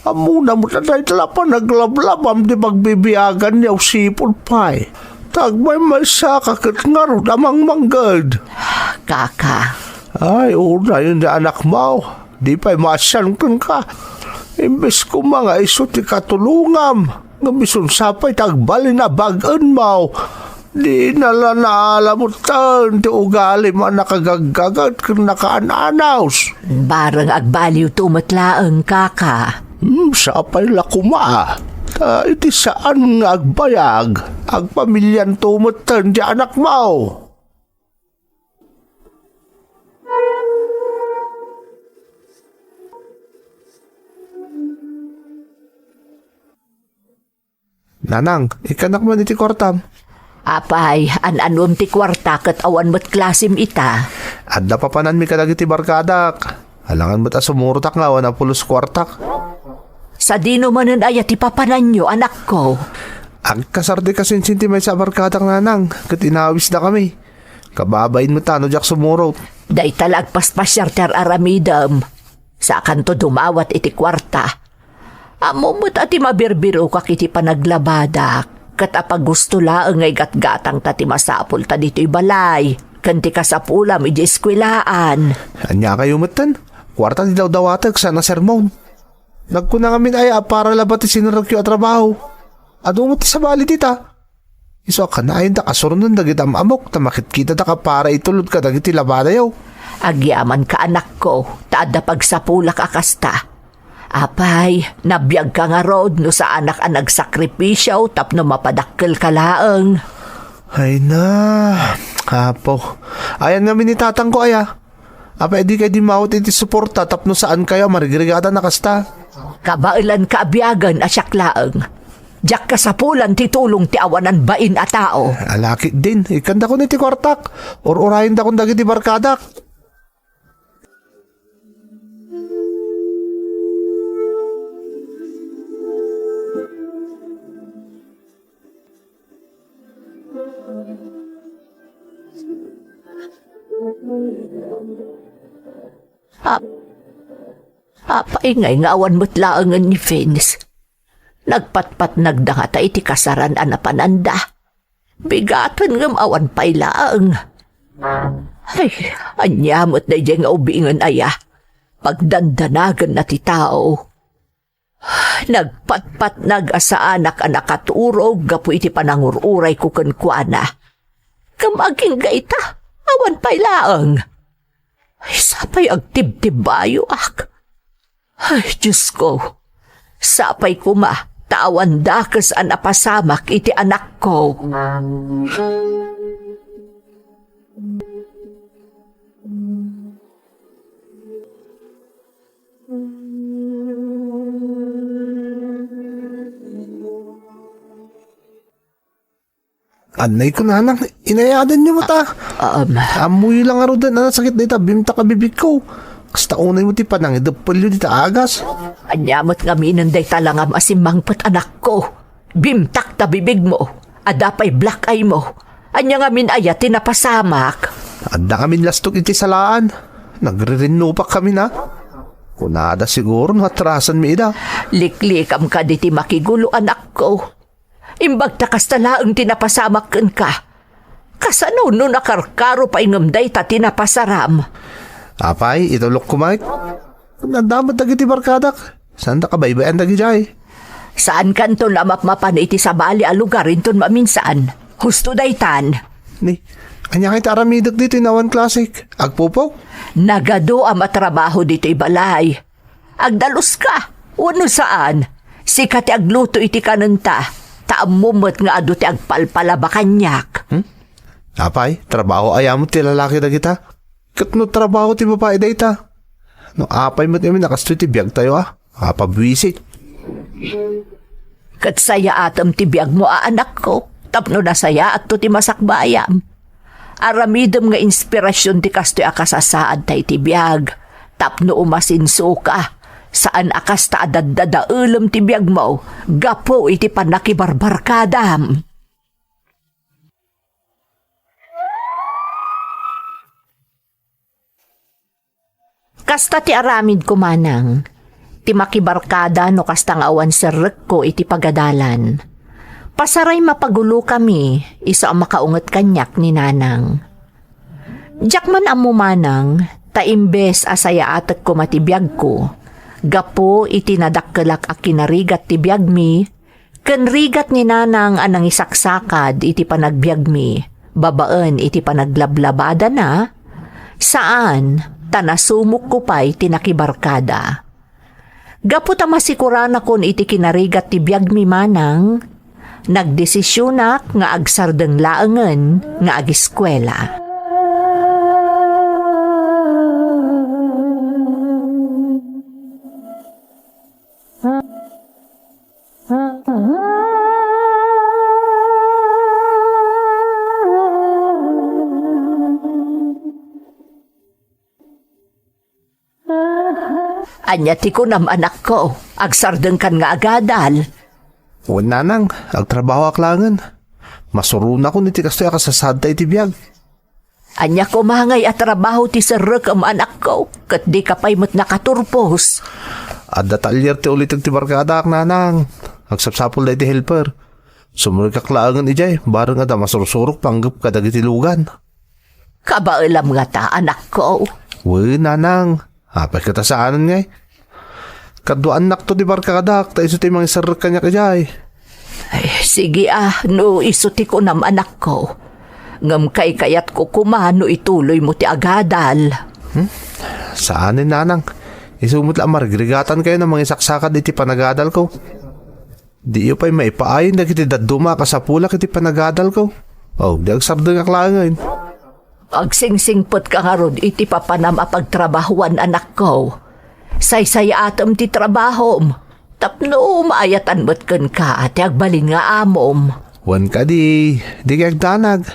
Ammona met a dayta la panaglablabam ti pagbibiaganna usipud pay. Ta agmaymaysaka ket ngarud a mangmangged. Kaka. Ay, unayen ni anakmo. Di pay maasian kenka. Imbes koma nga isu ti katulongam, ngem isu sa pay ti agbalin a bag-enmo. Dina la naalamutan ti ugalim a nakagaggagat ken nakaananos. Bareng agbaliwto met laeng, kaka. Hmm, sapay la koma. Ta iti saan nga agbayag, agpamilianto metten ti anakmo. Nanang, ikkanak man iti kuartam. Apay, an-anom ti kuarta ket awan met klasim ita. Adda papananmi kadagiti barkadak. Alangan met a sumurotak nga awan a pulos kuartak. Sadino manen aya ti papananyo, anakko? Agkasar ti kasinsin ti maysa a barkadak, nanang, ket inawisdakami. Kababain met ta no diak sumurot. Dayta la agpaspasiar ti ar-aramidem. Sakanto dumawat iti kuarta. Ammom met a ti mabirbirokak iti panaglabadak, ket a pagusto laeng nga igatgatangta ti masapulta ditoy balay, ti kasapulam idiay eskuelaan. Ania kayo metten? Kuarta ti dawdawatek saan a sermon. Nagkuna ngamin aya a para labat ti sinerrekyo a trabaho. Adu met ti sabali dita. Isu a kanayon ta kasuronen dagiti am-amok ta makitkitadak a para itulod kadagiti labadayo. Agyamanka, anakko, ta adda pagsapulak a kasta. Apay, nabiagka ngarud no saanak a nagsakripisio tapno mapadakkelka laeng. Ay na, Apo. Ayan ngamin ni tatangko aya. Apay, dikay dimmawat iti suporta tapno saankayo a marigrigatan a kasta? Kabaelanka a biagen a siak laeng. Diak kasapulan ti tulong ti awanan bain a tao. Alakit din, ikkandakon iti kuartak. Ur-urayendakon dagiti barkadak. Ap-, apay ngay nga awan met laengen ni Vince? Nagpatpatnagda ngata iti kasaran a napananda. Bigaten ngem awan pay laeng. Ay, ania met daydiay nga ubingen aya? Pagdandanagenna ti tao. Nagpatpatnag a saanak a nakaturog gapu iti panangur-urayko kenkuana. Ngem agingga ita, awan pay laeng. Ay, sapay agtibtibbayoak. Ay, Diosko, sapay koma ta awan dakes a napasamak iti anakko. Annay ko, nanang, inayadanyo met a. Um. Ammoyo la ngaruden a nasakit dayta bimtak a bibigko. Kasta unay met ti panangideppelyo dita agas. Ania met ngaminen dayta langam a simmangpet, anakko? Bimtak ta bibigmo. Adda pay black eye mo. Ania ngamin aya ti napasamak? Adda ngamin lastok iti salaan. Nagririnnupak kami na. Kunada siguro no atrasanmi ida. Liklikam kadi ti makigulo, anakko. Imbag ta kasta laeng ti napasamak kenka. Kasano no nakarkaro pay ngem dayta ti napasaram? Apay, itulokko met. Adda met dagiti barkadak. Saanda kabaybay-an dagidiay. Saankanton a mapmapan iti sabali a lugar inton maminsan. Husto daytan. Ni, ania ngay ti aramidek ditoy no awan klasik? Agpupok? Nagaduam a trabaho ditoy balay. Agdaluska, wenno saan, sika ti agluto iti kanenta, ta ammom met nga adu ti agpalpalaba kaniak. Hmm? Apay, trabaho aya met ti lalaki dagita? Ket no trabaho ti babai dayta? No apay met ngamin a kastoy ti biagtayo a? Apabuisit. Ket sayaatem ti biagmo a anakko, tapno nasayaatto ti masakbayam. Aramidem nga inspirasyon ti kastoy a kasasaadta iti biag, tapno umasinsoka, saan a kasta a daddadaelem ti biagmo gapu iti pannakibarbarkadam. Kasta ti aramidko, manang, ti makibarkada no kasta nga awan serrekko iti pagadalan. Pasaray mapagulokami, isu a makaunget kaniak ni nanang. Diak man ammo, manang, ta imbes a sayaatek koma ti biagko, gapu iti nadakkelak a kinarigat ti biagmi, ken rigat ni nanang a nangisaksakad iti panagbiagmi babaen iti panaglablabadana, saan, ta nasumokko pay ti nakibarkada. Gapu ta masikuranakon iti kinarigat ti biagmi, manang, nagdesisionak nga agsardeng laengen nga agiskuela. Ania ti kunam, anakko? Agsardengkan nga agadal? Wen, nanang, agtrabahoak laengen. Masuronakon iti kastoy a kasasaadta iti biag. Ania koma ngay a trabaho ti serrekem, anakko, ket dika pay met nakaturpos? Adda talyer ti uliteg ti barkadak, nanang. Agsapsapulda iti helper. Sumrekak laengen idiay, bareng adda masursurok panggep kadagiti lugan. Kabaelam ngata, anakko? Wen, nanang. Apay ket a saanen ngay? Kaduaannakto ti barkadak, ta isu ti mangiserrek kaniak idiay. Ay, sige a, no isu ti kunam, anakko. Ngem kaykayatko koma no ituloymo ti agadal. Hmm? Saanen, nanang. Isu met la a marigrigatankayo a mangisaksakad iti panagadalko. Diyo pay maipaay dagiti dadduma a kasapulak iti panagadalko. Oh, di agsardengak laengen. Agsingsingpetka ngarud iti papanam a pagtrabahoan, anakko. Saysayaatem ti trabahom, tapno maayatan met kenka ti agbalin nga amom. Wen kadi, di kay agdanag.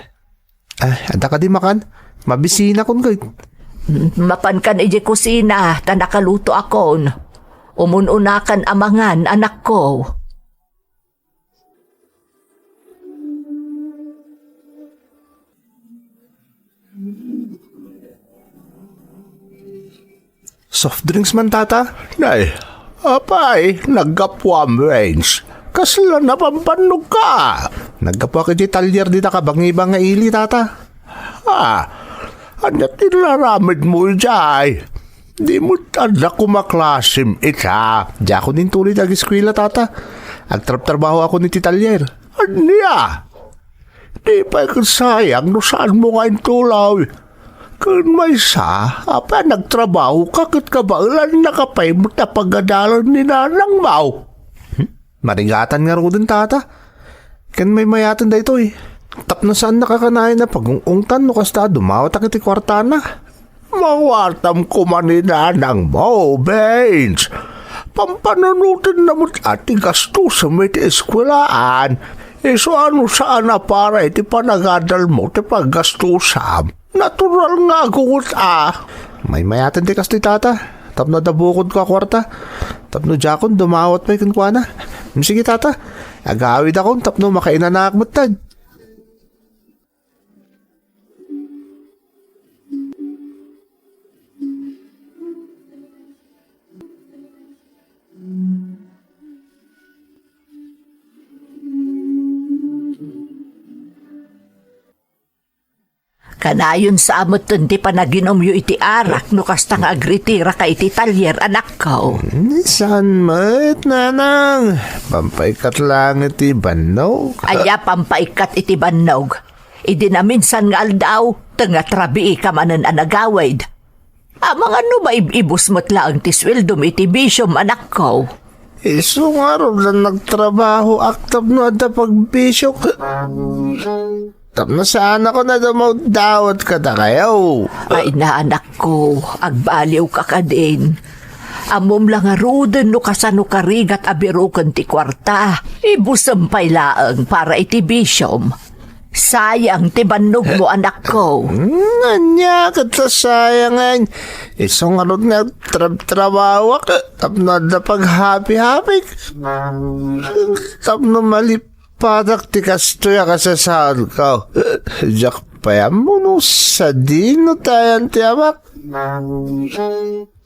Ah, adda kadi makan? Mabisinakon ket. Mapankan idiay kusina, ta nakalutoakon. Umun-unakan a mangan, anakko. Soft drinks man, tata? Nay, apay, naggapuam, Vince. Kasla napampannog ka? Naggapuak iti talyer dita kabangibang nga ili, tata. Ah, ania ti inaramidmo idiay? Di met adda koma klasim ita. Diakon intuloy ti ageskuela, tata. Agtrabtrabahoakon iti talyer. Ania? Di pay ket sayang no saanmo nga intuloy. Ken maysa, apay a nagtrabahoka ket kabaelannaka pay met a pagadalen ni nanangmo? Hmm? Marigatan ngaruden, tata. Ken maymayaten daytoy. Tapno saannaka kanayon a pagung-ungtan no kasta a dumawatak iti kuartana. Mawatam koma ni nanangmo, Vince. Pampanunotenna met a ti gastosem iti eskuelaan. Isu a no saan a para iti panagadalmo ti paggastusam. Natural nga agungot a. Maymayaten ti kastoy, tata. Tapno adda bukodko a kuarta. Tapno diakon dumawat pay kenkuana. Sige, tata. Agawidakon tapno makainanaak metten. Kanayon sa metten ti panaginumyo iti arak no kasta nga agritiraka iti talyer, anakko. Hmm, saan met, nanang? Pampaikkat lang iti bannog. Aya pampaikkat iti bannog? Idi naminsan nga aldaw, tengnga rabiika manen a nagawid. Amangan no maib-ibus met laeng ti sueldom iti bisiom, anakko. Isu ngarud a nagtrabahoak tapno adda pagbisiok. Tapno saanakon a dumawdawat kadakayo. Ay, anakko, agbaliwka kadin. Ammom la ngaruden no kasano karigat a biroken ti kuarta. Ibusem pay laeng para iti bisiom. Sayang ti bannogmo, anakko. Hmm, ania ket ta sayangen? Isu ngarud nga trabtrabahoak tapno adda paghapi-hapik. Tapno malipatak ti kastoy a kasasaadko. Diak pay ammo no sadino ti ayan ti amak.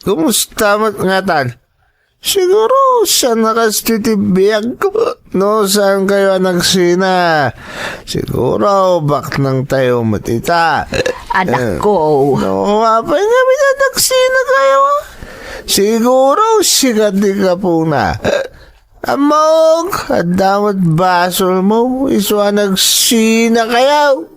Kumusta met ngatan? Siguro, saan a kastoy ti biagko. No, saankayo a nagsina? Siguro, baknangtayo met ita. Anakko. Eh, no, apay ngamin a nagsinakayo? Siguro, sika ti gapuna. Ammok, adda met basolmo, isu a nagsinakayo.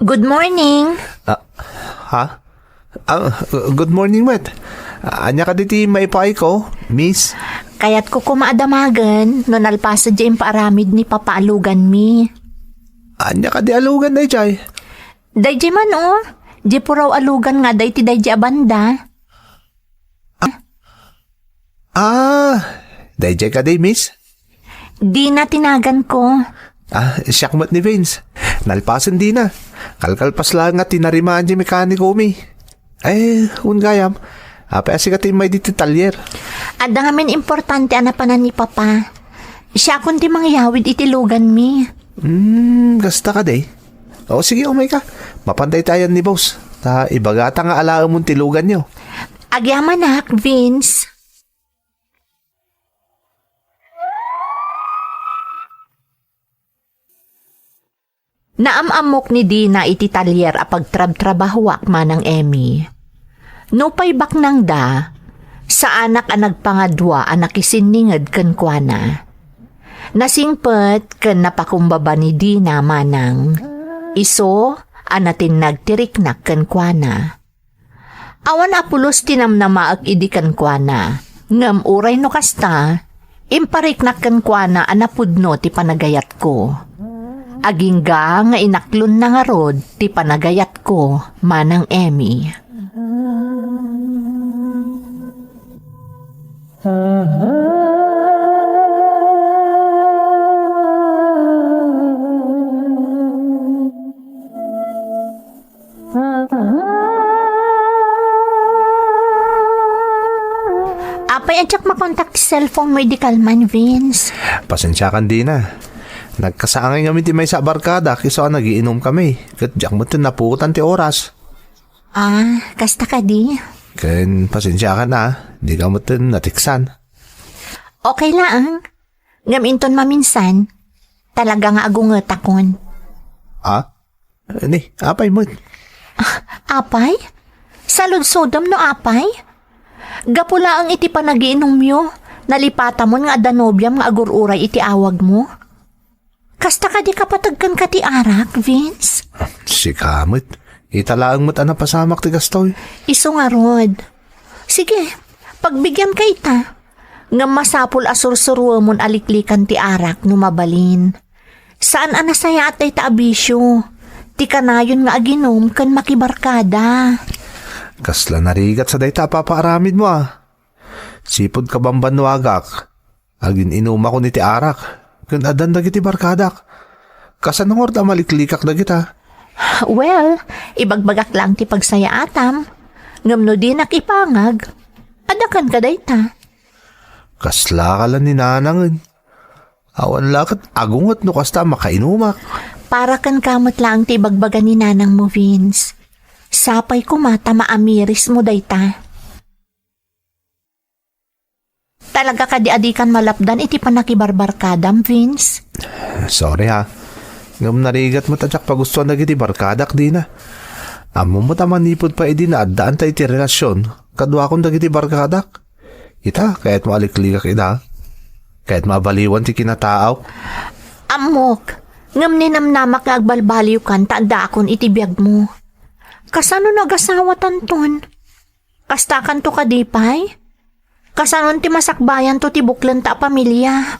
Good morning. Ah, ha? Ah, good morning met. Ania kadi ti maipaayko, miss? Kayatko koma a damagen no nalpasen diay impaaramid ni Papa a luganmi. Ania kadi a lugan daydiay? Daydiay man, o. Diay puraw a lugan nga adda iti daydiay a banda. Ah, daydiay kadi, miss? Dina ti naganko. Ah, siak met ni Vince. Nalpasen dina. Kalkalpas laeng nga tinarimaan ti mekanikomi. Ay, wen gayam. Apay a sika ti immay ditoy talyer? Adda ngamin importante a napanan ni Papa. Siakon ti mangyawid iti luganmi. Hmm, kasta kadi. O, sige, umayka. Mapan dayta ayan ni boss. Ta ibagata nga alaemon ti luganyo. Agyamanak, Vince. Naam-ammok ni Dina iti talier a pagtrabtrabahoak, Manang Emmy. Nupay baknangda, saanak a nagpangadua a nakisinninged kenkuana. Nasingpet ken napakumbaba ni Dina manang isu a natinnag ti riknak kenkuana. Awan a pulos ti namnamaek idi kenkuana, ngem uray no kasta, impariknak kenkuana a napudno ti panagayatko. Agingga nga inaklonna ngarud ti panagayatko, Manang Emmy. Apay, a diak makontak ti cellphone mo idi kalman, Vince? Pasensiakan, Dina. Nagkasangay ngamin ti maysa a barkadak isu a nagiinumkami, ket diak metten napuotan ti oras. Ah, kasta kadi? Ken pasensiakan a, dika metten nateksan. Okay laeng. Ngem inton maminsan, talaga nga agungetakon. Ah? Ni, apay met? Ah, apay? Saludsodem no apay? Gapu laeng iti panagiinumyo, nalipatamon nga adda nobiam nga agur-uray iti awagmo? Kasta kadi kapateg kenka ti arak, Vince? Sika met. Ita laeng met a napasamak ti gastoy. Isu ngarud. Sige, pagbigianka ita. Ngem masapul a sursuruemon a liklikan ti arak no mabalin. Saan a nasayaat dayta a bisio. Ti kanayon nga aginum ken makibarkada. Kasla narigat sa dayta a papaaramidmo a. Sipud kabambannuagak, agin-inumakon iti arak, ken addan dagiti barkadak. Kasano ngarud a maliklikak dagita? Well, ibagbagak laeng ti pagsayaatam, ngem no dinak ipangag, adda kenka dayta. Kasla ka la ni nanangen. Awan la ket agunget no kasta makainumak. Para kenka met laeng ti ibagbaga ni nanangmo, Vince. Sapay koma ta maamirismo dayta. Talaga kadi a dikan malapdan iti pannakibarbarkadam, Vince? Sorry ha. Ngem narigat met a diak pagustuan dagiti barkadak, Dina. Ammom met a manipud pay idi naaddaanta iti relasion kaduakon dagiti barkadak. Ita, kayatmo a liklikak ida? Kayatmo a baliwan ti kinataaw? Ammok, ngem ninamnamak nga agbalbaliwkan ta addaakon iti biagmo. Kasano no agasawatanton? Kastakanto kadi pay? Kasanon ti masakbayanto ti buklenta a pamilia?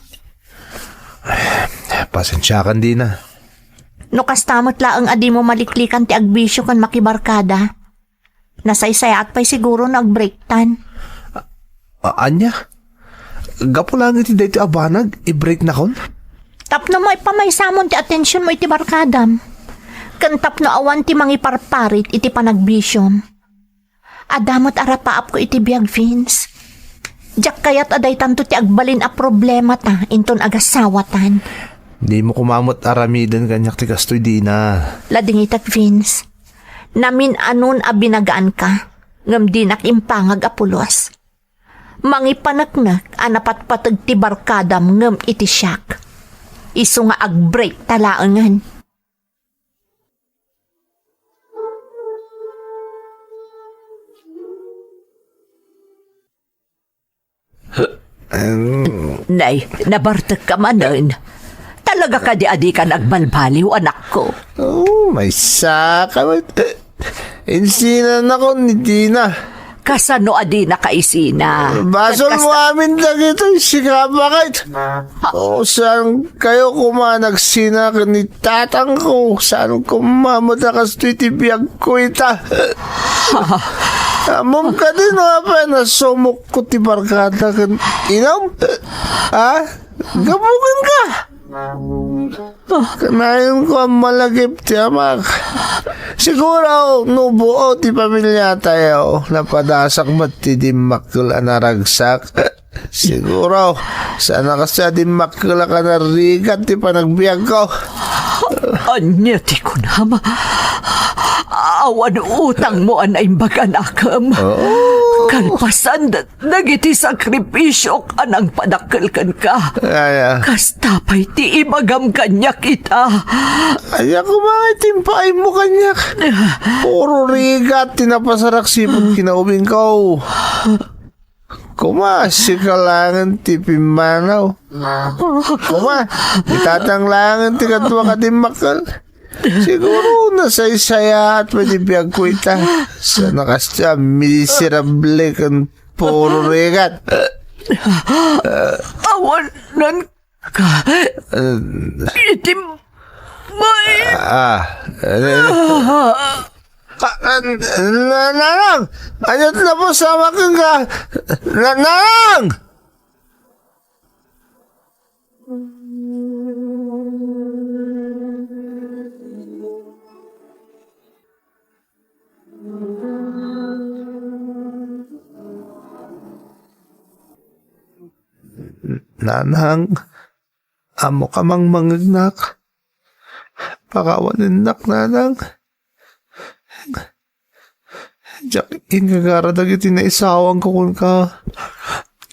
Pasensiakan, Dina. No kasta met laeng a dimo maliklikan ti agbisio ken makibarkada, nasaysayaat pay siguro no agbreaktan. A-, ania? Gapu laeng iti daytoy a banag, i-breaknakon? Tapno maipamaysamon ti atensionmo iti barkadam, ken tapno awan ti mangiparparit iti panagbisiom. Adda met a rapaapko iti biag, Vince. Diak kayat a daytanto ti agbalin a problemata inton agasawatan. Dimo koma met aramiden kaniak ti kastoy, Dina. Ladingitek, Vince. Namin-anon a binagaanka, ngem dinak impangag a pulos. Mangipaneknek a napatpateg ti barkadam ngem iti siak. Isu nga agbreakta laengen. Nay, nabartekka manen. Talaga kadi a dikan agbalbaliw, anakko? Oh, maysa ka met. Insinanakon ni Dina. Kasano a dinaka isina? Basolmo amin dagitoy, sika a bakit. O, saan kayo koma nagsina ken ni tatangko? Saan koma met a kastoy ti biagko ita? Ammom kadi no apay a nasumokko ti barkada ken inam? Ha? Gapu kenka? Kanayonko a malagip ti amak. Siguro, no buo ti pamiliatayo, napadasak met ti dimmakkel a naragsak. Siguro, saan a kastoy a dimmakkel a kanarigat ti panagbiagko. Ania ti kunam? Awan utangmo a naimbag, anakem. Oo. Kalpasan da-, dagiti sakrifisiok a nangpadakkel kenka. Ay, ah. Kasta pay ti ibagam kaniak ita. Aya koma nga ti impaaymo kaniak. Puro rigat ti napasarak sipud kinaubingko. Koma, sika laengen ti pimmanaw. Koma, itatang laengen ti kaduak a dimmakkel. Siguro nasaysayaat pay ti biagko ita. Sana kasta, miserable ken puro rigat. Awanan ka. Iti may Ah, eh, Ah, ah, na-, Nanang! Ania't napasamak kenka? Na-, Nanang! Nanang, ammoka mangmangngegnak. Pakawanennak, Nanang. Diak ingagara dagiti naisawangko kenka.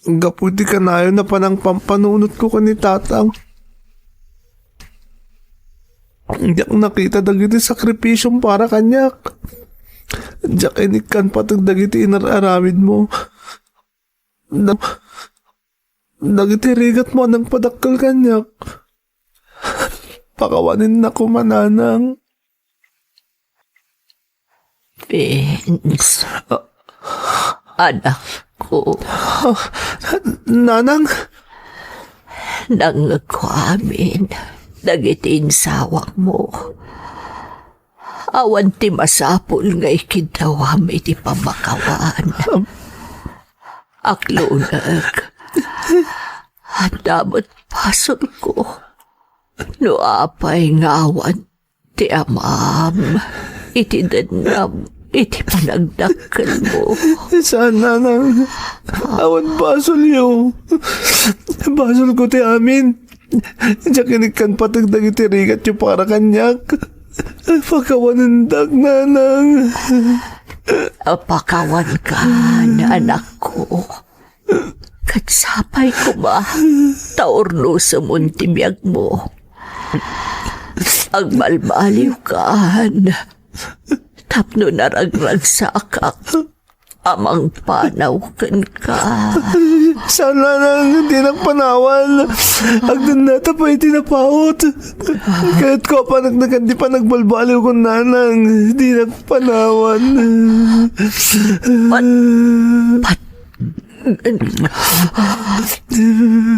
Gapu iti kanayon a panangpampanunotko ken ni Tatang. Diak nakita dagiti sakrifisiom para kaniak. Diak inikkan pateg dagiti inar-aramidmo. Da-, dagiti rigatmo a nangpadakkel kaniak. Pakawanennak koma, Nanang. Vince. Ah. Anakko. Nanang? Nangngegko amin dagiti insawangmo. Awan ti masapul nga ikiddawam iti pammakawan. Akloneg. Adda met basolko. No apay nga awan ti amam iti dennam iti panagdakkelmo. Saan, Nanang. Awan basolyo. Basolko ti amin. Diak inikkan pateg dagiti rigatyo para kaniak. Pakawanendak, Nanang. Pakawankan, anakko. Ket sapay koma ta urnosemon ti biagmo. Agbalbaliwkan tapno naragragsakak a mangpanaw kenka. Saan, Nanang, dinak panawan. Agdennata pay ti napaut. Kayatko a paneknekan ti panagbalbaliwko, Nanang. Dinak panawan. Pat-, pat-,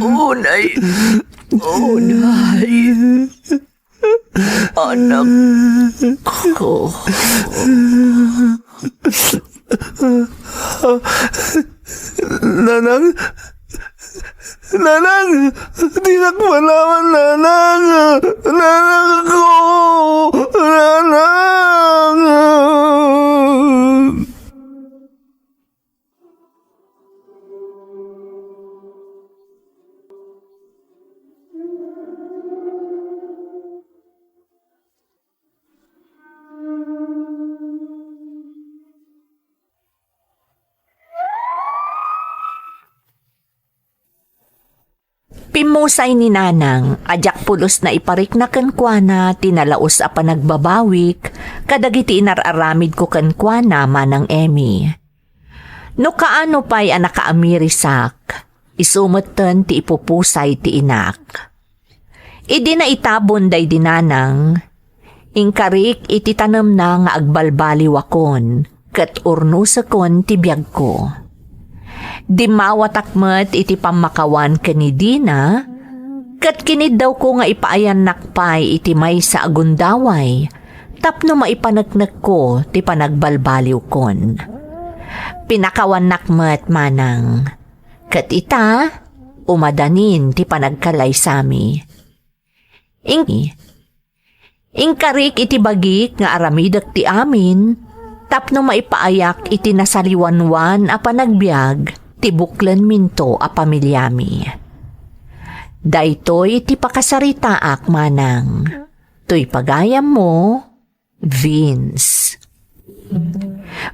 Unay. Unay. Anakko. Nanang? Nanang! Dinak panawan, Nanang! Nanang ko! Nanang! Pimmusay ni Nanang a diak pulos naiparikna kenkuana ti nalaus a panagbabawik kadagiti inar-aramidko kenkuana, Manang Emmy. No kaano pay a nakaamirisak, isu metten ti ipupusay ti inak. Idi naitabon daydi Nanang, inkarik iti tanemna nga agbalbaliwakon ket urnosekon ti biagko. Dimmawatak met iti pammakawan ken ni Dina, ket kiniddawko nga ipaayannak pay iti maysa a gundaway tapno maipaneknekko ti panagbalbaliwkon. Pinakawannak met, Manang. Ket ita, umadanin ti panagkalaysami. Ing-, inkarik iti bagik nga aramidek ti amin tapno maipaayak iti nasaliwanwan a panagbiag ti buklenminto a pamiliami. Daytoy ti pakasaritaak, Manang. Toy pagayammo, Vince.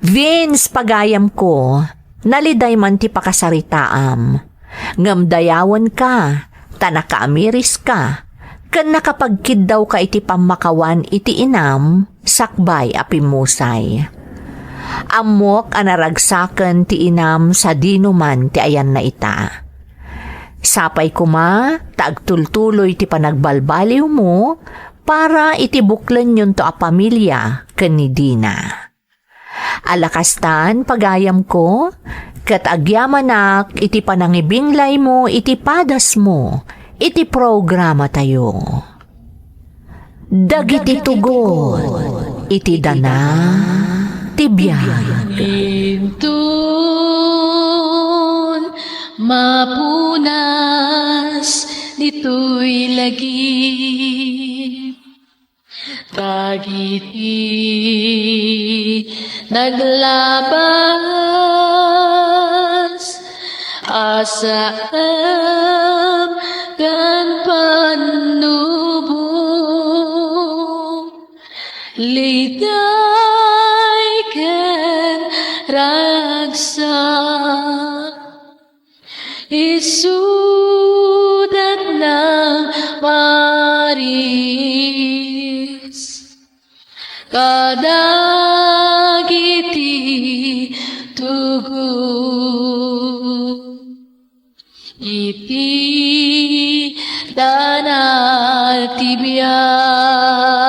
Vince, pagayamko, Naliday man ti pakasaritaam, ngem dayawenka, ta nakaamiriska, ken nakapagkiddawka iti pammakawan iti inam sakbay a pimmusay. Ammok a naragsaken ti inam sadinoman ti ayanna ita. Sapay koma ta agtultuloy ti panagbalbaliwmo para iti buklenyonto a pamilia ken ni Dina. Ala kastan, pagayamko, ket agyamanak iti panangibinglaymo iti padasmo iti programatayo. Dagiti tugot iti dana ti biag. Inton mapunas ditoy lagip, dagiti naglabas a saem ken pannubo, liday ken ragsak. Isudatna maris kadagiti tugot iti dana ti biag.